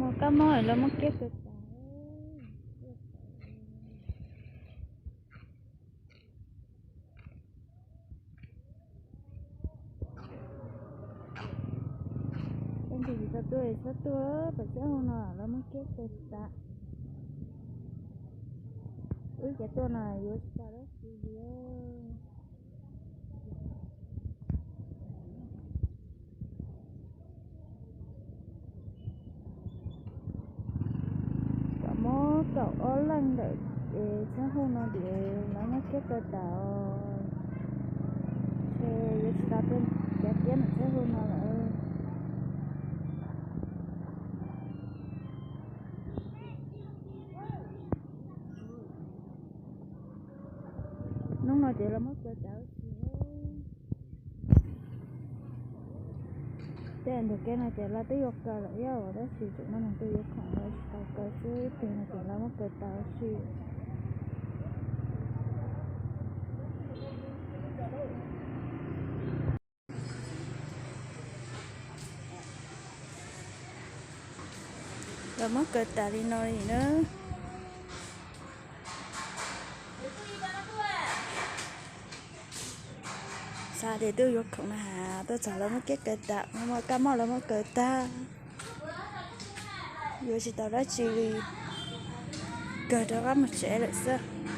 Kab mob lawv muab kiab kaw tas. Leej twg tsis tau tuaj txhob tuaj, pem txheeb hauv no lawv muab kiab kaw tas. Wb cov tuaj no yuav tsis tau dab tsi li. Cov mob kaum ob leej ntawm txheeb hauv no ces lawv muab kiab kaw tas os. Ces yuav tsis tau tuaj cav kiab ntawm txheeb hauv no lawm. Hnub no ces lawv muab kaw tas ua si. Tej ntug kev no ces lawv twb yuav kaw lawm thiab, tab sis tseem muaj neeg twb yuav khoom lawv tsis tau kaw xwb, ib pliag no ces lawv muab kaw tas ua si. Lawv muab kaw tas li no li na. Xav tias twb yuav khoom na has tuaj txog lawv muab kiab kaw tas, muaj kab mob lawv muab kaw tag. Yuav tsis tau dab tsi li, kawg rov qab mus tsev lawm xwb.